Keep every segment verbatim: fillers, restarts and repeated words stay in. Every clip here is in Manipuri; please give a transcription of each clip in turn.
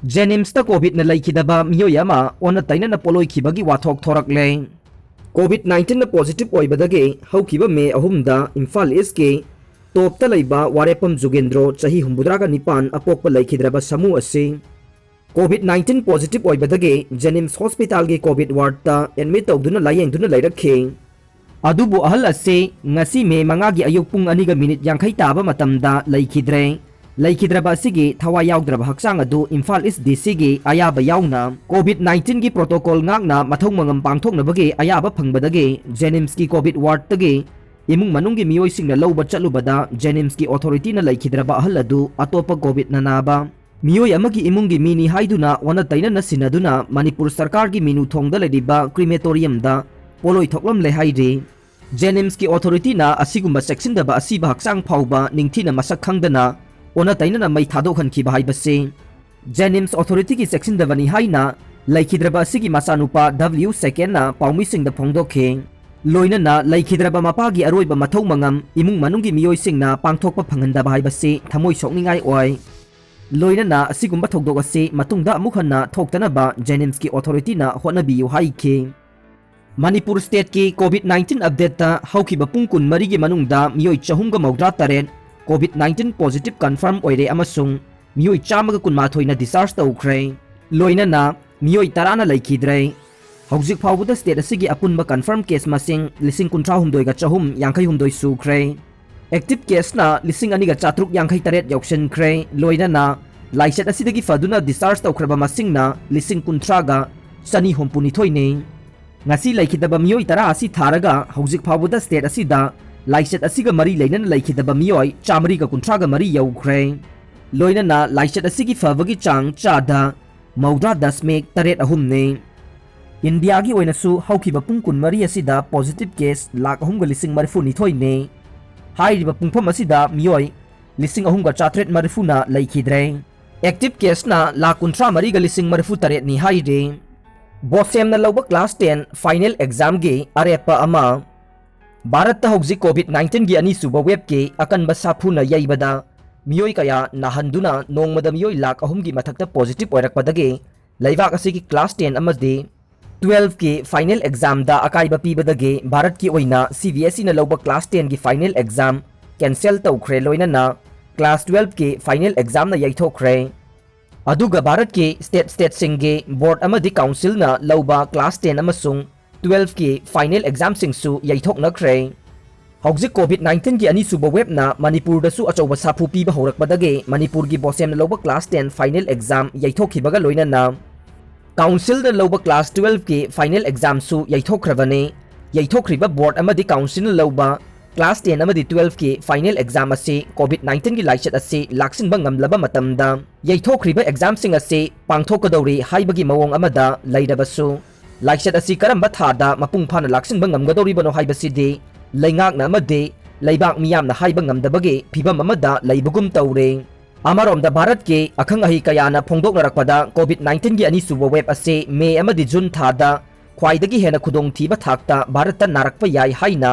ꯖꯦꯅꯤꯝꯁꯇ ꯀꯣꯚꯤꯗꯅ ꯂꯩꯈꯤꯗꯕ ꯃꯤꯑꯣꯏ ꯑꯃ ꯑꯣꯟꯅ ꯇꯩꯅꯅ ꯄꯣꯠꯂꯣꯏꯈꯤꯕꯒꯤ ꯋꯥꯊꯣꯛ ꯊꯣꯔꯛꯂꯦ꯫ ꯀꯣꯚꯤꯗ ꯅꯥꯏꯟꯇꯤꯟꯅ ꯄꯣꯖꯤꯇꯤꯚ ꯑꯣꯏꯕꯗꯒꯤ ꯍꯧꯈꯤꯕ ꯃꯦ ꯑꯍꯨꯝꯗ ꯏꯝꯐꯥꯜ ꯏꯁꯀꯤ ꯇꯣꯞꯇ ꯂꯩꯕ ꯋꯥꯔꯦꯞꯐꯝ ꯖꯨꯒꯦꯟꯗ꯭ꯔꯣ, ꯆꯍꯤ ꯍꯨꯝꯐꯨꯇꯔꯥꯒ ꯅꯤꯄꯥꯟ, ꯑꯄꯣꯛꯄ ꯂꯩꯈꯤꯗ꯭ꯔꯕ ꯁꯥꯃꯨ ꯑꯁꯤ ꯀꯣꯚꯤꯗ ꯅꯥꯏꯟꯇꯤꯟ ꯄꯣꯖꯤꯇꯤꯚ ꯑꯣꯏꯕꯗꯒꯤ ꯖꯦꯅꯤꯝꯁ ꯍꯣꯁꯄꯤꯇꯥꯜꯒꯤ ꯀꯣꯚꯤꯗ ꯋꯥꯔꯗꯇ ꯑꯦꯗꯃꯤꯠ ꯇꯧꯗꯨꯅ ꯂꯥꯌꯦꯡꯗꯨꯅ ꯂꯩꯔꯛꯈꯤ꯫ ꯑꯗꯨꯕꯨ ꯑꯍꯜ ꯑꯁꯤ ꯉꯁꯤ ꯃꯦ ꯃꯉꯥꯒꯤ ꯑꯌꯨꯛ ꯄꯨꯡ ꯑꯅꯤꯒ ꯃꯤꯅꯤꯠ ꯌꯥꯡꯈꯩ ꯇꯥꯕ ꯃꯇꯝꯗ ꯂꯩꯈꯤꯗ꯭ꯔꯦ꯫ ꯂꯩꯈꯤꯗ꯭ꯔꯕ ꯑꯁꯤꯒꯤ ꯊꯋꯥꯏ ꯌꯥꯎꯗ꯭ꯔꯕ ꯍꯛꯆꯥꯡ ꯑꯗꯨ ꯏꯝꯐꯥꯜ ꯏꯁ ꯗꯤ ꯁꯤꯒꯤ ꯑꯌꯥꯕ ꯌꯥꯎꯅ ꯀꯣꯚꯤꯗ ꯅꯥꯏꯟꯇꯤꯟꯒꯤ ꯄ꯭ꯔꯣꯇꯣꯀꯣꯜ ꯉꯥꯛꯅ ꯃꯊꯧ ꯃꯉꯝ ꯄꯥꯡꯊꯣꯛꯅꯕꯒꯤ ꯑꯌꯥꯕ ꯐꯪꯕꯗꯒꯤ ꯖꯦꯅꯤꯝꯁꯀꯤ ꯀꯣꯚꯤꯗ ꯋꯥꯔꯗꯇꯒꯤ ꯏꯃꯨꯡ ꯃꯅꯨꯡꯒꯤ ꯃꯤꯑꯣꯏꯁꯤꯡꯅ ꯂꯧꯕ ꯆꯠꯂꯨꯕꯗ ꯖꯦꯅꯤꯝꯁꯀꯤ ꯑꯣꯊꯣꯔꯤꯇꯤꯅ ꯂꯩꯈꯤꯗ꯭ꯔꯕ ꯑꯍꯜ ꯑꯗꯨ ꯑꯇꯣꯞꯄ ꯀꯣꯚꯤꯗꯅ ꯅꯥꯕ ꯃꯤꯑꯣꯏ ꯑꯃꯒꯤ ꯏꯃꯨꯡꯒꯤ ꯃꯤꯅꯤ ꯍꯥꯏꯗꯨꯅ ꯑꯣꯟꯅ ꯇꯩꯅꯅ ꯁꯤꯟꯅꯗꯨꯅ ꯃꯅꯤꯄꯨꯔ ꯁꯔꯀꯥꯔꯒꯤ ꯃꯤꯅꯨ ꯊꯣꯡꯗ ꯂꯩꯔꯤꯕ ꯀ꯭ꯔꯤꯃꯦꯇꯣꯔꯤꯌꯝꯗ ꯄꯣꯠꯂꯣꯏ ꯊꯣꯛꯂꯝꯂꯦ ꯍꯥꯏꯔꯤ꯫ ꯖꯦꯅꯤꯝꯁꯀꯤ ꯑꯣꯊꯣꯔꯤꯇꯤꯅ ꯑꯁꯤꯒꯨꯝꯕ ꯆꯦꯛꯁꯤꯟꯗꯕ ꯑꯁꯤꯕ ꯍꯛꯆꯥꯡ ꯐꯥꯎꯕ ꯅꯤꯡꯊꯤꯅ ꯃꯁꯛ ꯈꯪꯗꯅ ꯑꯣꯟꯅ ꯇꯩꯅꯅ ꯃꯩ ꯊꯥꯗꯣꯛꯍꯟꯈꯤꯕ ꯍꯥꯏꯕꯁꯤ ꯖꯦꯅꯤꯝꯁ ꯑꯣꯊꯣꯔꯤꯇꯤꯒꯤ ꯆꯦꯛꯁꯤꯟꯗꯕꯅꯤ ꯍꯥꯏꯅ ꯂꯩꯈꯤꯗ꯭ꯔꯕ ꯑꯁꯤꯒꯤ ꯃꯆꯥꯅꯨꯄꯥ ꯗꯕ꯭ꯂꯤꯎ ꯁꯦꯀꯦꯟꯅ ꯄꯥꯎꯃꯤꯁꯤꯡꯗ ꯐꯣꯡꯗꯣꯛꯈꯤ꯫ ꯂꯣꯏꯅꯅ ꯂꯩꯈꯤꯗ꯭ꯔꯕ ꯃꯄꯥꯒꯤ ꯑꯔꯣꯏꯕ ꯃꯊꯧ ꯃꯉꯝ ꯏꯃꯨꯡ ꯃꯅꯨꯡꯒꯤ ꯃꯤꯑꯣꯏꯁꯤꯡꯅ ꯄꯥꯡꯊꯣꯛꯄ ꯐꯪꯍꯟꯗꯕ ꯍꯥꯏꯕꯁꯤ ꯊꯃꯣꯏ ꯁꯣꯛꯅꯤꯡꯉꯥꯏ ꯑꯣꯏ꯫ ꯂꯣꯏꯅꯅ ꯑꯁꯤꯒꯨꯝꯕ ꯊꯧꯗꯣꯛ ꯑꯁꯤ ꯃꯇꯨꯡꯗ ꯑꯃꯨꯛ ꯍꯟꯅ ꯊꯣꯛꯇꯅꯕ ꯖꯦꯅꯤꯝꯁꯀꯤ ꯑꯣꯊꯣꯔꯤꯇꯤꯅ ꯍꯣꯠꯅꯕꯤꯌꯨ ꯍꯥꯏꯈꯤ꯫ ꯃꯅꯤꯄꯨꯔ ꯁ꯭ꯇꯦꯠꯀꯤ ꯀꯣꯚꯤꯗ ꯅꯥꯏꯟꯇꯤꯟ ꯑꯞꯗꯦꯠꯇ ꯍꯧꯈꯤꯕ ꯄꯨꯡ ꯀꯨꯟꯃꯔꯤꯒꯤ ꯃꯅꯨꯡꯗ ꯃꯤꯑꯣꯏ ꯆꯍꯨꯝꯒ ꯃꯧꯗ꯭ꯔꯥ ꯇꯔꯦꯠ ꯀꯣꯚꯤꯗ ꯅꯥꯏꯟꯇꯤꯟ ꯄꯣꯖꯤꯇꯤꯚ ꯀꯟꯐꯥꯔꯝ ꯑꯣꯏꯔꯦ ꯑꯃꯁꯨꯡ ꯃꯤꯑꯣꯏ ꯆꯥꯝꯃꯒ ꯀꯨꯟꯃꯥꯊꯣꯏꯅ ꯗꯤꯁꯆꯥꯔꯖ ꯇꯧꯈ꯭ꯔꯦ꯫ ꯂꯣꯏꯅꯅ ꯃꯤꯑꯣꯏ ꯇꯔꯥꯅ ꯂꯩꯈꯤꯗ꯭ꯔꯦ꯫ ꯍꯧꯖꯤꯛ ꯐꯥꯎꯕꯗ ꯁ꯭ꯇꯦꯠ ꯑꯁꯤꯒꯤ ꯑꯄꯨꯟꯕ ꯀꯟꯐꯥꯔꯝ ꯀꯦꯁ ꯃꯁꯤꯡ ꯂꯤꯁꯤꯡ ꯀꯨꯟꯊ꯭ꯔꯥꯍꯨꯝꯗꯣꯏꯒ ꯆꯍꯨꯝ ꯌꯥꯡꯈꯩꯍꯨꯝꯗꯣꯏ ꯁꯨꯈ꯭ꯔꯦ꯫ ꯑꯦꯛꯇꯤꯚ ꯀꯦꯁꯅ ꯂꯤꯁꯤꯡ ꯑꯅꯤꯒ ꯆꯥꯇ꯭ꯔꯨꯛ ꯌꯥꯡꯈꯩ ꯇꯔꯦꯠ ꯌꯧꯁꯤꯟꯈ꯭ꯔꯦ꯫ ꯂꯣꯏꯅꯅ ꯂꯥꯏꯆꯠ ꯑꯁꯤꯗꯒꯤ ꯐꯗꯨꯅ ꯗꯤꯁꯆꯥꯔꯖ ꯇꯧꯈ꯭ꯔꯕ ꯃꯁꯤꯡꯅ ꯂꯤꯁꯤꯡ ꯀꯨꯟꯊ꯭ꯔꯥꯒ ꯆꯅꯤ ꯍꯨꯝꯐꯨꯅꯤꯊꯣꯏꯅꯤ꯫ ꯉꯁꯤ ꯂꯩꯈꯤꯗꯕ ꯃꯤꯑꯣꯏ ꯇꯔꯥ ꯑꯁꯤ ꯊꯥꯔꯒ ꯍꯧꯖꯤꯛ ꯐꯥꯎꯕꯗ ꯁ꯭ꯇꯦꯠ ꯑꯁꯤꯗ ꯂꯥꯏꯆꯠ ꯑꯁꯤꯒ ꯃꯔꯤ ꯂꯩꯅꯅ ꯂꯩꯈꯤꯗꯕ ꯃꯤꯑꯣꯏ ꯆꯥꯃꯔꯤꯒ ꯀꯨꯟꯊ꯭ꯔꯥꯒ ꯃꯔꯤ ꯌꯧꯈ꯭ꯔꯦ꯫ ꯂꯣꯏꯅꯅ ꯂꯥꯏꯆꯠ ꯑꯁꯤꯒꯤ ꯐꯕꯒꯤ ꯆꯥꯡ ꯆꯥꯗ ꯃꯧꯗ꯭ꯔꯥ ꯗꯁꯃꯤꯛ ꯇꯔꯦꯠ ꯑꯍꯨꯝꯅꯤ꯫ ꯏꯟꯗꯤꯌꯥꯒꯤ ꯑꯣꯏꯅꯁꯨ ꯍꯧꯈꯤꯕ ꯄꯨꯡ ꯀꯨꯟꯃꯔꯤ ꯑꯁꯤꯗ ꯄꯣꯖꯤꯇꯤꯚ ꯀꯦꯁ ꯂꯥꯈ ꯑꯍꯨꯝꯒ ꯂꯤꯁꯤꯡ ꯃꯔꯤꯐꯨꯅꯤꯊꯣꯏꯅꯤ꯫ ꯍꯥꯏꯔꯤꯕ ꯄꯨꯡꯐꯝ ꯑꯁꯤꯗ ꯃꯤꯑꯣꯏ ꯂꯤꯁꯤꯡ ꯑꯍꯨꯝꯒ ꯆꯥꯇ꯭ꯔꯦꯠ ꯃꯔꯤꯐꯨꯅ ꯂꯩꯈꯤꯗ꯭ꯔꯦ꯫ ꯑꯦꯛꯇꯤꯚ ꯀꯦꯁꯅ ꯂꯥꯈ ꯀꯨꯟꯊ꯭ꯔꯥ ꯃꯔꯤꯒ ꯂꯤꯁꯤꯡ ꯃꯔꯤꯐꯨ ꯇꯔꯦꯠꯅꯤ ꯍꯥꯏꯔꯤ꯫ ꯕꯣꯁꯦꯝꯅ ꯂꯧꯕ ꯀ꯭ꯂꯥꯁ ꯇꯦꯟ ꯐꯥꯏꯅꯦꯜ ꯑꯦꯛꯖꯥꯝꯒꯤ ꯑꯔꯦꯞꯄ ꯑꯃ꯫ ꯚꯥꯔꯠꯇ ꯍꯧꯖꯤꯛ ꯀꯣꯚꯤꯗ ꯅꯥꯏꯟꯇꯤꯟꯒꯤ ꯑꯅꯤꯁꯨꯕ ꯋꯦꯕꯀꯤ ꯑꯀꯟꯕ ꯁꯥꯐꯨꯅ ꯌꯩꯕꯗ ꯃꯤꯑꯣꯏ ꯀꯌꯥ ꯅꯥꯍꯟꯗꯨꯅ ꯅꯣꯡꯃꯗ ꯃꯤꯑꯣꯏ ꯂꯥꯈ ꯑꯍꯨꯝꯒꯤ ꯃꯊꯛꯇ positive ꯑꯣꯏꯔꯛꯄꯗꯒꯤ ꯂꯩꯕꯥꯛ ꯑꯁꯤꯒꯤ class ten ꯑꯃꯗꯤ twelveꯀꯤ final examꯗ ꯑꯀꯥꯏꯕ ꯄꯤꯕꯗꯒꯤ ꯚꯥꯔꯠꯀꯤ ꯑꯣꯏꯅ CBSEꯅ ꯂꯧꯕ class tenꯒꯤ final exam cancel ꯇꯧꯈ꯭ꯔꯦ, ꯂꯣꯏꯅꯅ class twelveꯀꯤ final examꯅ ꯌꯩꯊꯣꯛꯈ꯭ꯔꯦ꯫ ꯑꯗꯨꯒ ꯚꯥꯔꯠꯀꯤ state stateꯁꯤꯡꯒꯤ board ꯑꯃꯗꯤ councilꯅ ꯂꯧꯕ class ten ꯑꯃꯁꯨꯡ twelveꯀꯤ final examꯁꯤꯡꯁꯨ ꯌꯩꯊꯣꯛꯅꯈ꯭ꯔꯦ꯫ ꯍꯧꯖꯤꯛ COVID nineteenꯒꯤ ꯑꯅꯤꯁꯨꯕ waveꯅ ꯃꯅꯤꯄꯨꯔꯗꯁꯨ ꯑꯆꯧꯕ ꯁꯥꯐꯨ ꯄꯤꯕ ꯍꯧꯔꯛꯄꯗꯒꯤ ꯃꯅꯤꯄꯨꯔꯒꯤ BOSEMꯅ ꯂꯧꯕ class ten final exam ꯌꯩꯊꯣꯛꯈꯤꯕꯒ ꯂꯣꯏꯅꯅ councilꯅ ꯂꯧꯕ class twelveꯀꯤ final examꯁꯨ ꯌꯩꯊꯣꯛꯈ꯭ꯔꯕꯅꯤ꯫ ꯌꯩꯊꯣꯛꯈ꯭ꯔꯤꯕ board ꯑꯃꯗꯤ councilꯅ ꯂꯧꯕ class ten ꯑꯃꯗꯤ twelveꯀꯤ final exam ꯑꯁꯤ COVID nineteenꯒꯤ ꯂꯥꯏꯆꯠ ꯑꯁꯤ ꯂꯥꯛꯁꯤꯟꯕ ꯉꯝꯂꯕ ꯃꯇꯝꯗ ꯌꯩꯊꯣꯛꯈ꯭ꯔꯤꯕ examꯁꯤꯡ ꯑꯁꯤ ꯄꯥꯡꯊꯣꯛꯀꯗꯧꯔꯤ ꯍꯥꯏꯕꯒꯤ ꯃꯑꯣꯡ ꯑꯃꯗ ꯂꯩꯔꯕꯁꯨ, ꯂꯥꯏꯆꯠ ꯑꯁꯤ ꯀꯔꯝꯕ ꯊꯥꯗ ꯃꯄꯨꯡ ꯐꯥꯅ ꯂꯥꯛꯁꯤꯟꯕ ꯉꯝꯒꯗꯧꯔꯤꯕꯅꯣ ꯍꯥꯏꯕꯁꯤꯗꯤ ꯂꯩꯉꯥꯛꯅ ꯑꯃꯗꯤ ꯂꯩꯕꯥꯛ ꯃꯤꯌꯥꯝꯅ ꯍꯥꯏꯕ ꯉꯝꯗꯕꯒꯤ ꯐꯤꯚꯝ ꯑꯃꯗ ꯂꯩꯕꯒꯨꯝ ꯇꯧꯔꯦ꯫ ꯑꯃꯔꯣꯝꯗ ꯚꯥꯔꯠꯀꯤ ꯑꯈꯪ ꯑꯍꯩ ꯀꯌꯥꯅ ꯐꯣꯡꯗꯣꯛꯅꯔꯛꯄꯗ COVID nineteenꯒꯤ ꯑꯅꯤꯁꯨꯕ wave ꯑꯁꯤ May ꯑꯃꯗꯤ June ꯊꯥꯗ ꯈ꯭ꯋꯥꯏꯗꯒꯤ ꯍꯦꯟꯅ ꯈꯨꯗꯣꯡꯊꯤꯕ ꯊꯥꯛꯇ ꯚꯥꯔꯠꯇ ꯅꯥꯔꯛꯄ ꯌꯥꯏ ꯍꯥꯏꯅ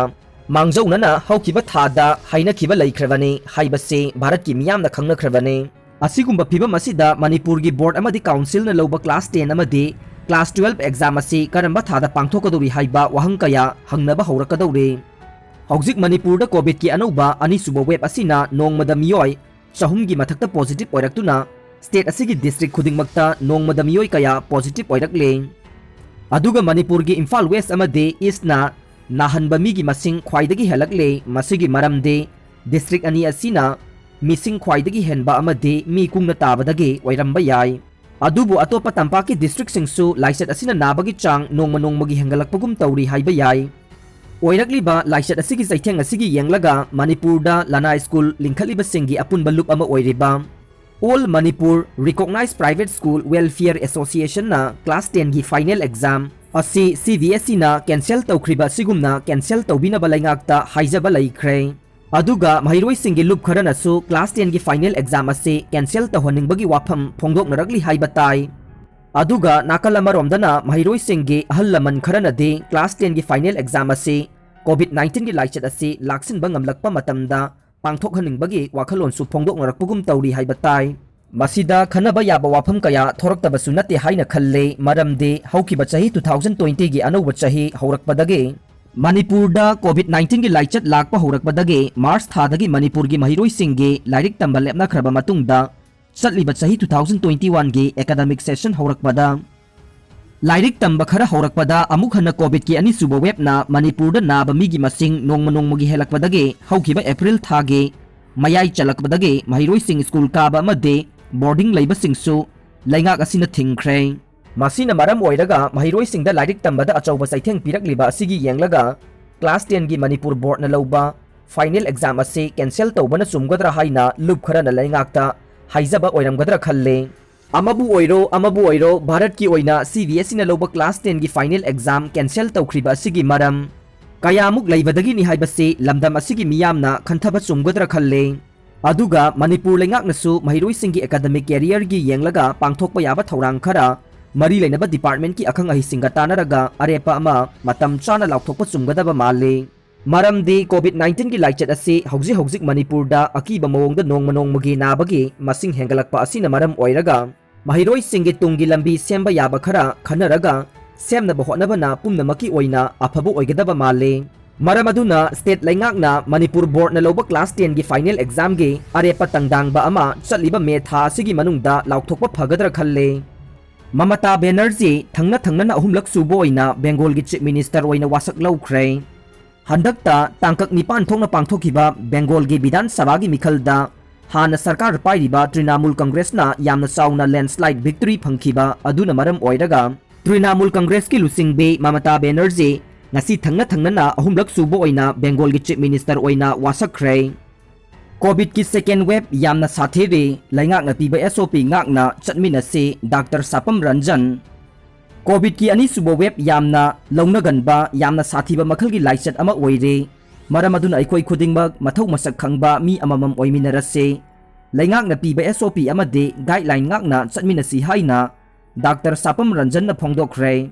ꯃꯥꯡꯖꯧꯅꯅ ꯍꯧꯈꯤꯕ ꯊꯥꯗ ꯍꯥꯏꯅꯈꯤꯕ ꯂꯩꯈ꯭ꯔꯕꯅꯤ ꯍꯥꯏꯕꯁꯤ ꯚꯥꯔꯠꯀꯤ ꯃꯤꯌꯥꯝꯅ ꯈꯪꯅꯈ꯭ꯔꯕꯅꯤ꯫ ꯑꯁꯤꯒꯨꯝꯕ ꯐꯤꯚꯝ ꯑꯁꯤꯗ ꯃꯅꯤꯄꯨꯔꯒꯤ board ꯑꯃꯗꯤ councilꯅ ꯂꯧꯕ class ten ꯑꯃꯗꯤ class twelve exam ꯑꯁꯤ ꯀꯔꯝꯕ ꯊꯥꯗ ꯄꯥꯡꯊꯣꯛꯀꯗꯧꯔꯤ ꯍꯥꯏꯕ ꯋꯥꯍꯪ ꯀꯌꯥ ꯍꯪꯅꯕ ꯍꯧꯔꯛꯀꯗꯧꯔꯤ꯫ ꯍꯧꯖꯤꯛ ꯃꯅꯤꯄꯨꯔꯗ COVIDꯀꯤ ꯑꯅꯧꯕ ꯑꯅꯤꯁꯨꯕ wave ꯑꯁꯤꯅ ꯅꯣꯡꯃꯗ ꯃꯤꯑꯣꯏ ꯆꯍꯨꯝꯒꯤ ꯃꯊꯛꯇ positive ꯑꯣꯏꯔꯛꯇꯨꯅ state ꯑꯁꯤꯒꯤ district ꯈꯨꯗꯤꯡꯃꯛꯇ ꯅꯣꯡꯃꯗ ꯃꯤꯑꯣꯏ ꯀꯌꯥ positive ꯑꯣꯏꯔꯛꯂꯦ꯫ ꯑꯗꯨꯒ ꯃꯅꯤꯄꯨꯔꯒꯤ ꯏꯝꯐꯥꯜ West ꯑꯃꯗꯤ Eastꯅ ꯅꯥꯍꯟꯕ ꯃꯤꯒꯤ ꯃꯁꯤꯡ ꯈ꯭ꯋꯥꯏꯗꯒꯤ ꯍꯦꯜꯂꯛꯂꯦ꯫ ꯃꯁꯤꯒꯤ ꯃꯔꯝꯗꯤ district ꯑꯅꯤ ꯑꯁꯤꯅ ꯃꯤꯁꯤꯡ ꯈ꯭ꯋꯥꯏꯗꯒꯤ ꯍꯦꯟꯕ ꯑꯃꯗꯤ ꯃꯤ ꯀꯨꯡꯅ ꯇꯥꯕꯗꯒꯤ ꯑꯣꯏꯔꯝꯕ ꯌꯥꯏ꯫ ꯑꯗꯨꯕꯨ ꯑꯇꯣꯞꯄ ꯇꯝꯄꯥꯛꯀꯤ districtꯁꯤꯡꯁꯨ ꯂꯥꯏꯆꯠ ꯑꯁꯤꯅ ꯅꯥꯕꯒꯤ ꯆꯥꯡ ꯅꯣꯡꯃ ꯅꯣꯡꯃꯒꯤ ꯍꯦꯟꯒꯠꯂꯛꯄꯒꯨꯝ ꯇꯧꯔꯤ ꯍꯥꯏꯕ ꯌꯥꯏ꯫ ꯑꯣꯏꯔꯛꯂꯤꯕ ꯂꯥꯏꯆꯠ ꯑꯁꯤꯒꯤ ꯆꯩꯊꯦꯡ ꯑꯁꯤꯒꯤ ꯌꯦꯡꯂꯒ ꯃꯅꯤꯄꯨꯔꯗ ꯂꯅꯥꯏ school ꯂꯤꯡꯈꯠꯂꯤꯕꯁꯤꯡꯒꯤ ꯑꯄꯨꯟꯕ ꯂꯨꯞ ꯑꯃ ꯑꯣꯏꯔꯤꯕ All Manipur Recognized Private School Welfare Associationꯅ class tenꯒꯤ final exam ꯑꯁꯤ CBSEꯅ cancel ꯇꯧꯈ꯭ꯔꯤꯕ ꯑꯁꯤꯒꯨꯝꯅ cancel ꯇꯧꯕꯤꯅꯕ ꯂꯩꯉꯥꯛꯇ ꯍꯥꯏꯖꯕ ꯂꯩꯈ꯭ꯔꯦ꯫ ꯑꯗꯨꯒ ꯃꯍꯩꯔꯣꯏꯁꯤꯡꯒꯤ ꯂꯨꯞ ꯈꯔꯅꯁꯨ class tenꯒꯤ final exam ꯑꯁꯤ cancel ꯇꯧꯍꯟꯅꯤꯡꯕꯒꯤ ꯋꯥꯐꯝ ꯐꯣꯡꯗꯣꯛꯅꯔꯛꯂꯤ ꯍꯥꯏꯕ ꯇꯥꯏ꯫ ꯑꯗꯨꯒ ꯅꯥꯀꯜ ꯑꯃꯔꯣꯝꯗꯅ ꯃꯍꯩꯔꯣꯏꯁꯤꯡꯒꯤ ꯑꯍꯜ ꯂꯃꯟ ꯈꯔꯅꯗꯤ class tenꯒꯤ final exam ꯑꯁꯤ COVID nineteenꯒꯤ ꯂꯥꯏꯆꯠ ꯑꯁꯤ ꯂꯥꯛꯁꯤꯟꯕ ꯉꯝꯂꯛꯄ ꯃꯇꯝꯗ ꯄꯥꯡꯊꯣꯛꯍꯟꯅꯤꯡꯕꯒꯤ ꯋꯥꯈꯜꯂꯣꯟꯁꯨ ꯐꯣꯡꯗꯣꯛꯅꯔꯛꯄꯒꯨꯝ ꯇꯧꯔꯤ ꯍꯥꯏꯕ ꯇꯥꯏ꯫ ꯃꯁꯤꯗ ꯈꯟꯅꯕ ꯌꯥꯕ ꯋꯥꯐꯝ ꯀꯌꯥ ꯊꯣꯔꯛꯇꯕꯁꯨ ꯅꯠꯇꯦ ꯍꯥꯏꯅ ꯈꯜꯂꯦ, ꯃꯔꯝꯗꯤ ꯍꯧꯈꯤꯕ ꯆꯍꯤ two thousand twenty ꯒꯤ ꯑꯅꯧꯕ ꯆꯍꯤ ꯍꯧꯔꯛꯄꯗꯒꯤ, ꯃꯅꯤꯄꯨꯔꯗ COVID nineteen ꯒꯤ ꯂꯥꯏꯆꯠ ꯂꯥꯛꯄ ꯍꯧꯔꯛꯄꯗꯒꯤ March ꯊꯥꯗꯒꯤ ꯃꯅꯤꯄꯨꯔꯒꯤ ꯃꯍꯩꯔꯣꯏꯁꯤꯡꯒꯤ ꯂꯥꯏꯔꯤꯛ ꯇꯝꯕ ꯂꯦꯞꯅꯈ꯭ꯔꯕ ꯃꯇꯨꯡꯗ, ꯆꯠꯂꯤꯕ ꯆꯍꯤ two thousand twenty one ꯒꯤ academic session ꯍꯧꯔꯛꯄꯗ, ꯂꯥꯏꯔꯤꯛ ꯇꯝꯕ ꯈꯔ ꯍꯧꯔꯛꯄꯗ ꯑꯃꯨꯛ ꯍꯟꯅ COVID ꯀꯤ ꯑꯅꯤꯁꯨꯕ wave ꯅ ꯃꯅꯤꯄꯨꯔꯗ ꯅꯥꯕ ꯃꯤꯒꯤ ꯃꯁꯤꯡ ꯅꯣꯡꯃ ꯅꯣꯡꯃꯒꯤ ꯍꯦꯜꯂꯛꯄꯗꯒꯤ ꯍꯧꯈꯤꯕ April ꯊꯥꯒꯤ ꯃꯌꯥꯏ ꯆꯜꯂꯛꯄꯗꯒꯤ ꯃꯍꯩꯔꯣꯏꯁꯤꯡ ꯁ꯭ꯀꯨꯜ ꯀꯥꯕ ꯑꯃꯗꯤ boarding ꯂꯩꯕꯁꯤꯡꯁꯨ ꯂꯩꯉꯥꯛ ꯑꯁꯤꯅ ꯊꯤꯡꯈ꯭ꯔꯦ꯫ ꯃꯁꯤꯅ ꯃꯔꯝ ꯑꯣꯏꯔꯒ ꯃꯍꯩꯔꯣꯏꯁꯤꯡꯗ ꯂꯥꯏꯔꯤꯛ ꯇꯝꯕꯗ ꯑꯆꯧꯕ ꯆꯩꯊꯦꯡ ꯄꯤꯔꯛꯂꯤꯕ ꯑꯁꯤꯒꯤ ꯌꯦꯡꯂꯒ class ten ꯒꯤ ꯃꯅꯤꯄꯨꯔ board ꯅ ꯂꯧꯕ final exam ꯑꯁꯤ cancel ꯇꯧꯕꯅ ꯆꯨꯝꯒꯗ꯭ꯔꯥ ꯍꯥꯏꯅ ꯂꯨꯞ ꯈꯔꯅ ꯂꯩꯉꯥꯛꯇ ꯍꯥꯏꯖꯕ ꯑꯣꯏꯔꯝꯒꯗ꯭ꯔꯥ ꯈꯜꯂꯤ꯫ ꯑꯃꯕꯨ ꯑꯣꯏꯔꯣ, ꯑꯃꯕꯨ ꯑꯣꯏꯔꯣ, ꯚꯥꯔꯠꯀꯤ ꯑꯣꯏꯅ C B S E ꯅ ꯂꯧꯕ class ten ꯒꯤ final exam cancel ꯇꯧꯈ꯭ꯔꯤꯕ ꯑꯁꯤꯒꯤ ꯃꯔꯝ ꯀꯌꯥꯃꯨꯛ ꯂꯩꯕꯗꯒꯤꯅꯤ ꯍꯥꯏꯕꯁꯤ ꯂꯝꯗꯝ ꯑꯁꯤꯒꯤ ꯃꯤꯌꯥꯝꯅ ꯈꯟꯊꯕ ꯆꯨꯝꯒꯗ꯭ꯔꯥ ꯈꯜꯂꯦ꯫ ꯑꯗꯨꯒ ꯃꯅꯤꯄꯨꯔ ꯂꯩꯉꯥꯛꯅꯁꯨ ꯃꯍꯩꯔꯣꯏꯁꯤꯡꯒꯤ academic career ꯒꯤ ꯌꯦꯡꯂꯒ ꯄꯥꯡꯊꯣꯛꯄ ꯌꯥꯕ ꯊꯧꯔꯥꯡ ꯈꯔ ꯃꯔꯤ ꯂꯩꯅꯕ department ꯀꯤ ꯑꯈꯪ ꯑꯍꯩꯁꯤꯡꯒ ꯇꯥꯟꯅꯔꯒ ꯑꯔꯦꯞꯄ ꯑꯃ ꯃꯇꯝ ꯆꯥꯅ ꯂꯥꯎꯊꯣꯛꯄ ꯆꯨꯝꯒꯗꯕ ꯃꯥꯜꯂꯤ꯫ ꯃꯔꯝꯗꯤ COVID nineteen ꯒꯤ ꯂꯥꯏꯆꯠ ꯑꯁꯤ ꯍꯧꯖꯤꯛ ꯍꯧꯖꯤꯛ ꯃꯅꯤꯄꯨꯔꯗ ꯑꯀꯤꯕ ꯃꯑꯣꯡꯗ ꯅꯣꯡꯃ ꯅꯣꯡꯃꯒꯤ ꯅꯥꯕꯒꯤ ꯃꯁꯤꯡ ꯍꯦꯟꯒꯠꯂꯛꯄ ꯑꯁꯤꯅ ꯃꯔꯝ ꯑꯣꯏꯔꯒ ꯃꯍꯩꯔꯣꯏꯁꯤꯡꯒꯤ ꯇꯨꯡꯒꯤ ꯂꯝꯕꯤ ꯁꯦꯝꯕ ꯌꯥꯕ ꯈꯔ ꯈꯟꯅꯔꯒ ꯁꯦꯝꯅꯕ ꯍꯣꯠꯅꯕꯅ ꯄꯨꯝꯅꯃꯛꯀꯤ ꯑꯣꯏꯅ ꯑꯐꯕ ꯑꯣꯏꯒꯗꯕ ꯃꯥꯜꯂꯤ꯫ ꯃꯔꯝ ꯑꯗꯨꯅ state ꯂꯩꯉꯥꯛꯅ ꯃꯅꯤꯄꯨꯔ board ꯅ ꯂꯧꯕ class ten ꯒꯤ final exam ꯒꯤ ꯑꯔꯦꯞꯄ ꯇꯪꯗꯥꯡꯕ ꯑꯃ ꯆꯠꯂꯤꯕ May ꯊꯥ ꯑꯁꯤꯒꯤ ꯃꯅꯨꯡꯗ ꯂꯥꯎꯊꯣꯛꯄ ꯐꯒꯗ꯭ꯔꯥ ꯈꯜꯂꯤ꯫ ꯃꯃꯇꯥ ꯕꯦꯅꯔꯖꯤ ꯊꯪꯅ ꯊꯪꯅꯅ ꯑꯍꯨꯝꯂꯛ ꯁꯨꯕ ꯑꯣꯏꯅ ꯕꯦꯡꯒꯣꯜꯒꯤ chief minister ꯑꯣꯏꯅ ꯋꯥꯁꯛ ꯂꯧꯈ꯭ꯔꯦ꯫ ꯍꯟꯗꯛꯇ ꯇꯥꯡꯀꯛ ꯅꯤꯄꯥꯟ ꯊꯣꯛꯅ ꯄꯥꯡꯊꯣꯛꯈꯤꯕ ꯕꯦꯡꯒꯣꯜꯒꯤ ꯕꯤꯙꯥꯟ ꯁꯚꯥꯒꯤ ꯃꯤꯈꯜꯗ ꯍꯥꯟꯅ ꯁꯔꯀꯥꯔ ꯄꯥꯏꯔꯤꯕ ꯇ꯭ꯔꯤꯅꯥꯃꯨꯜ ꯀꯪꯒ꯭ꯔꯦꯁꯅ ꯌꯥꯝꯅ ꯆꯥꯎꯅ landslide victory ꯐꯪꯈꯤꯕ ꯑꯗꯨꯅ ꯃꯔꯝ ꯑꯣꯏꯔꯒ ꯇ꯭ꯔꯤꯅꯥꯃꯨꯜ ꯀꯪꯒ꯭ꯔꯦꯁꯀꯤ ꯂꯨꯆꯤꯡꯕꯤ ꯃꯃꯇꯥ ꯕꯦꯅꯔꯖꯤ ꯉꯁꯤ ꯊꯪꯅ ꯊꯪꯅꯅ ꯑꯍꯨꯝꯂꯛ ꯁꯨꯕ ꯑꯣꯏꯅ ꯕꯦꯡꯒꯣꯜꯒꯤ chief minister ꯑꯣꯏꯅ ꯋꯥꯁꯛꯈ꯭ꯔꯦ꯫ COVID ꯀꯤ second wave ꯌꯥꯝꯅ ꯁꯥꯊꯤꯔꯤ, ꯂꯩꯉꯥꯛꯅ ꯄꯤꯕ S O P ꯉꯥꯛꯅ ꯆꯠꯃꯤꯟꯅꯁꯤ, ꯗꯥꯛꯇꯔ ꯁꯥꯄꯝ ꯔꯟꯖꯟ꯫ COVID ꯀꯤ ꯑꯅꯤꯁꯨꯕ wave ꯌꯥꯝꯅ ꯂꯧꯅꯒꯟꯕ, ꯌꯥꯝꯅ ꯁꯥꯊꯤꯕ ꯃꯈꯜꯒꯤ ꯂꯥꯏꯆꯠ ꯑꯃ ꯑꯣꯏꯔꯦ꯫ ꯃꯔꯝ ꯑꯗꯨꯅ ꯑꯩꯈꯣꯏ ꯈꯨꯗꯤꯡꯃꯛ ꯃꯊꯧ ꯃꯁꯛ ꯈꯪꯕ ꯃꯤ ꯑꯃꯃꯝ ꯑꯣꯏꯃꯤꯟꯅꯔꯁꯤ꯫ ꯂꯩꯉꯥꯛꯅ ꯄꯤꯕ S O P ꯑꯃꯗꯤ guideline ꯉꯥꯛꯅ ꯆꯠꯃꯤꯟꯅꯁꯤ ꯍꯥꯏꯅ ꯗꯥꯛꯇꯔ ꯁꯥꯄꯝ ꯔꯟꯖꯟꯅ ꯐꯣꯡꯗꯣꯛꯈ꯭ꯔꯦ꯫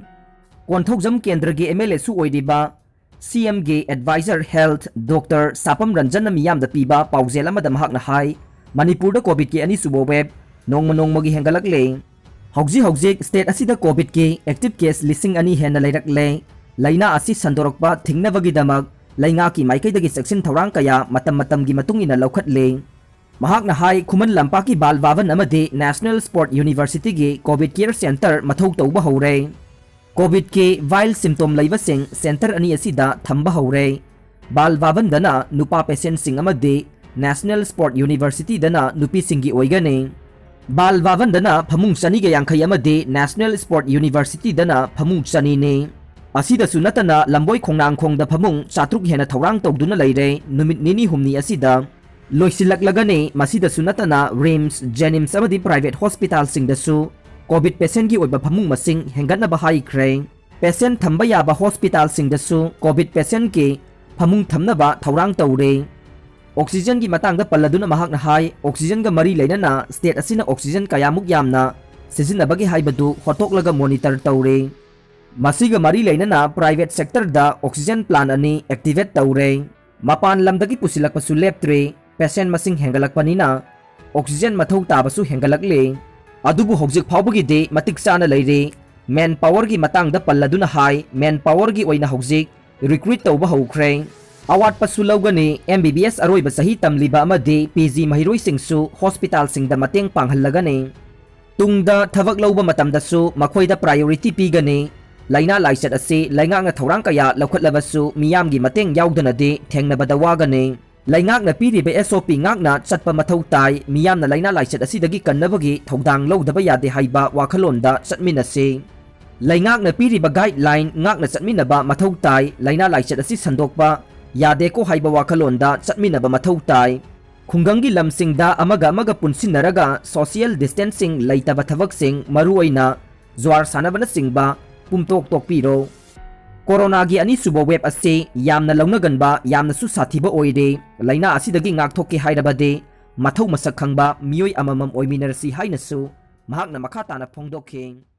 ꯀꯣꯟꯊꯧꯖꯝ ꯀꯦꯟꯗ꯭ꯔꯒꯤ M L A ꯁꯨ ꯑꯣꯏꯔꯤꯕ ꯁꯤ ꯑꯦꯝꯒꯤ advisor health Doctor ꯁꯥꯄꯝ ꯔꯟꯖꯟꯅ ꯃꯤꯌꯥꯝꯗ ꯄꯤꯕ ꯄꯥꯎꯖꯦꯜ ꯑꯃꯗ ꯃꯍꯥꯛꯅ ꯍꯥꯏ, ꯃꯅꯤꯄꯨꯔꯗ ꯀꯣꯚꯤꯗꯀꯤ ꯑꯅꯤꯁꯨꯕ wave ꯅꯣꯡꯃ ꯅꯣꯡꯃꯒꯤ ꯍꯦꯟꯒꯠꯂꯛꯂꯦ꯫ ꯍꯧꯖꯤꯛ ꯍꯧꯖꯤꯛ state ꯑꯁꯤꯗ ꯀꯣꯚꯤꯗꯀꯤ active case ꯂꯤꯁꯤꯡ ꯑꯅꯤ ꯍꯦꯟꯅ ꯂꯩꯔꯛꯂꯦ꯫ ꯂꯥꯏꯅꯥ ꯑꯁꯤ ꯁꯟꯗꯣꯔꯛꯄ ꯊꯤꯡꯅꯕꯒꯤꯗꯃꯛ ꯂꯩꯉꯥꯛꯀꯤ ꯃꯥꯏꯀꯩꯗꯒꯤ ꯆꯦꯛꯁꯤꯟ ꯊꯧꯔꯥꯡ ꯀꯌꯥ ꯃꯇꯝ ꯃꯇꯝꯒꯤ ꯃꯇꯨꯡ ꯏꯟꯅ ꯂꯧꯈꯠꯂꯦ꯫ ꯃꯍꯥꯛꯅ ꯍꯥꯏ, ꯈꯨꯃꯟ ꯂꯝꯄꯥꯛꯀꯤ ꯕꯥꯜ ꯚꯥꯕꯟ ꯑꯃꯗꯤ National Sport Universityꯒꯤ COVID care center ꯃꯊꯧ ꯇꯧꯕ ꯍꯧꯔꯦ꯫ ꯀꯣꯚꯤꯗꯀꯤ viral symptom ꯂꯩꯕꯁꯤꯡ center ꯑꯅꯤ ꯑꯁꯤꯗ ꯊꯝꯕ ꯍꯧꯔꯦ꯫ ꯕꯥꯜ ꯚꯥꯕꯟꯗꯅ ꯅꯨꯄꯥ patientꯁꯤꯡ ꯑꯃꯗꯤ National Sport Universityꯗꯅ ꯅꯨꯄꯤꯁꯤꯡꯒꯤ ꯑꯣꯏꯒꯅꯤ꯫ ꯕꯥꯜ ꯚꯥꯕꯟꯗꯅ ꯐꯃꯨꯡ ꯆꯅꯤꯒ ꯌꯥꯡꯈꯩ ꯑꯃꯗꯤ National Sport Universityꯗꯅ ꯐꯃꯨꯡ ꯆꯅꯤꯅꯤ꯫ ꯑꯁꯤꯗꯁꯨ ꯅꯠꯇꯅ ꯂꯝꯕꯣꯏ ꯈꯣꯡꯅꯥꯡꯈꯣꯡꯗ ꯐꯃꯨꯡ ꯆꯥꯇ꯭ꯔꯨꯛ ꯍꯦꯟꯅ ꯊꯧꯔꯥꯡ ꯇꯧꯗꯨꯅ ꯂꯩꯔꯦ꯫ ꯅꯨꯃꯤꯠ ꯅꯤꯅꯤ ꯍꯨꯝꯅꯤ ꯑꯁꯤꯗ ꯂꯣꯏꯁꯤꯜꯂꯛꯂꯒꯅꯤ꯫ ꯃꯁꯤꯗꯁꯨ ꯅꯠꯇꯅ RIMS, JNIMS ꯑꯃꯗꯤ private hospitalꯁꯤꯡꯗꯁꯨ COVID patientꯀꯤ ꯑꯣꯏꯕ ꯐꯃꯨꯡ ꯃꯁꯤꯡ ꯍꯦꯟꯒꯠꯅꯕ ꯍꯥꯏꯈ꯭ꯔꯦ꯫ Patient ꯊꯝꯕ ꯌꯥꯕ hospitalꯁꯤꯡꯗꯁꯨ COVID patientꯀꯤ ꯐꯃꯨꯡ ꯊꯝꯅꯕ ꯊꯧꯔꯥꯡ ꯇꯧꯔꯦ꯫ Oxygenꯒꯤ ꯃꯇꯥꯡꯗ ꯄꯜꯂꯗꯨꯅ ꯃꯍꯥꯛꯅ ꯍꯥꯏ, oxygenꯒ ꯃꯔꯤ ꯂꯩꯅꯅ state ꯑꯁꯤꯅ oxygen ꯀꯌꯥꯃꯨꯛ ꯌꯥꯝꯅ ꯁꯤꯖꯤꯟꯅꯕꯒꯦ ꯍꯥꯏꯕꯗꯨ ꯍꯣꯠꯇꯣꯛꯂꯒ monitor ꯇꯧꯔꯦ꯫ ꯃꯁꯤꯒ ꯃꯔꯤ ꯂꯩꯅꯅ private sectorꯗ oxygen plant ꯑꯅꯤ activate ꯇꯧꯔꯦ꯫ ꯃꯄꯥꯟ ꯂꯝꯗꯒꯤ ꯄꯨꯁꯤꯜꯂꯛꯄꯁꯨ ꯂꯦꯞꯇ꯭ꯔꯦ꯫ Patient ꯃꯁꯤꯡ ꯍꯦꯟꯒꯠꯂꯛꯄꯅꯤꯅ oxygen ꯃꯊꯧ ꯇꯥꯕꯁꯨ ꯍꯦꯟꯒꯠꯂꯛꯂꯦ꯫ ꯑꯗꯨꯕꯨ ꯍꯧꯖꯤꯛ ꯐꯥꯎꯕꯒꯤꯗꯤ ꯃꯇꯤꯛ ꯆꯥꯅ ꯂꯩꯔꯦ꯫ Manpowerꯒꯤ ꯃꯇꯥꯡꯗ ꯄꯜꯂꯗꯨꯅ ꯍꯥꯏ, manpowerꯒꯤ ꯑꯣꯏꯅ ꯍꯧꯖꯤꯛ recruit ꯇꯧꯕ ꯍꯧꯈ꯭ꯔꯦ꯫ ꯑꯋꯥꯠꯄꯁꯨ ꯂꯧꯒꯅꯤ꯫ MBBS ꯑꯔꯣꯏꯕ ꯆꯍꯤ ꯇꯝꯂꯤꯕ ꯑꯃꯗꯤ PG ꯃꯍꯩꯔꯣꯏꯁꯤꯡꯁꯨ hospitalꯁꯤꯡꯗ ꯃꯇꯦꯡ ꯄꯥꯡꯍꯜꯂꯒꯅꯤ꯫ ꯇꯨꯡꯗ ꯊꯕꯛ ꯂꯧꯕ ꯃꯇꯝꯗꯁꯨ ꯃꯈꯣꯏꯗ priority ꯄꯤꯒꯅꯤ꯫ ꯂꯥꯏꯅꯥ ꯂꯥꯏꯆꯠ ꯑꯁꯤ ꯂꯩꯉꯥꯛꯅ ꯊꯧꯔꯥꯡ ꯀꯌꯥ ꯂꯧꯈꯠꯂꯕꯁꯨ ꯃꯤꯌꯥꯝꯒꯤ ꯃꯇꯦꯡ ꯌꯥꯎꯗꯅꯗꯤ ꯊꯦꯡꯅꯕꯗ ꯋꯥꯒꯅꯤ꯫ ꯂꯩꯉꯥꯛꯅ ꯄꯤꯔꯤꯕ SOP ꯉꯥꯛꯅ ꯆꯠꯄ ꯃꯊꯧ ꯇꯥꯏ꯫ ꯃꯤꯌꯥꯝꯅ ꯂꯥꯏꯅꯥ ꯂꯥꯏꯆꯠ ꯑꯁꯤꯗꯒꯤ ꯀꯟꯅꯕꯒꯤ ꯊꯧꯗꯥꯡ ꯂꯧꯗꯕ ꯌꯥꯗꯦ ꯍꯥꯏꯕ ꯋꯥꯈꯜꯂꯣꯟꯗ ꯆꯠꯃꯤꯟꯅꯁꯤ꯫ ꯂꯩꯉꯥꯛꯅ ꯄꯤꯔꯤꯕ guideline ꯉꯥꯛꯅ ꯆꯠꯃꯤꯟꯅꯕ ꯃꯊꯧ ꯇꯥꯏ꯫ ꯂꯥꯏꯅꯥ ꯂꯥꯏꯆꯠ ꯑꯁꯤ ꯁꯟꯗꯣꯛꯄ ꯌꯥꯗꯦꯀꯣ ꯍꯥꯏꯕ ꯋꯥꯈꯜꯂꯣꯟꯗ ꯆꯠꯃꯤꯟꯅꯕ ꯃꯊꯧ ꯇꯥꯏ꯫ ꯈꯨꯡꯒꯪꯒꯤ ꯂꯝꯁꯤꯡꯗ ꯑꯃꯒ ꯑꯃꯒ ꯄꯨꯟꯁꯤꯟꯅꯔꯒ social distancing ꯂꯩꯇꯕ ꯊꯕꯛꯁꯤꯡ, ꯃꯔꯨꯑꯣꯏꯅ ꯖ꯭ꯋꯥꯔ ꯁꯥꯟꯅꯕꯅꯆꯤꯡꯕ, ꯄꯨꯝꯇꯣꯛ ꯇꯣꯛꯄꯤꯔꯣ꯫ ꯀꯣꯔꯣꯅꯥꯒꯤ ꯑꯅꯤꯁꯨꯕ wave ꯑꯁꯤ ꯌꯥꯝꯅ ꯂꯧꯅꯒꯟꯕ, ꯌꯥꯝꯅꯁꯨ ꯁꯥꯊꯤꯕ ꯑꯣꯏꯔꯦ꯫ ꯂꯥꯏꯅꯥ ꯑꯁꯤꯗꯒꯤ ꯉꯥꯛꯊꯣꯛꯀꯦ ꯍꯥꯏꯔꯕꯗꯤ ꯃꯊꯧ ꯃꯁꯛ ꯈꯪꯕ ꯃꯤꯑꯣꯏ ꯑꯃꯃꯝ ꯑꯣꯏꯃꯤꯟꯅꯔꯁꯤ ꯍꯥꯏꯅꯁꯨ ꯃꯍꯥꯛꯅ ꯃꯈꯥ ꯇꯥꯅ ꯐꯣꯡꯗꯣꯛꯈꯤ꯫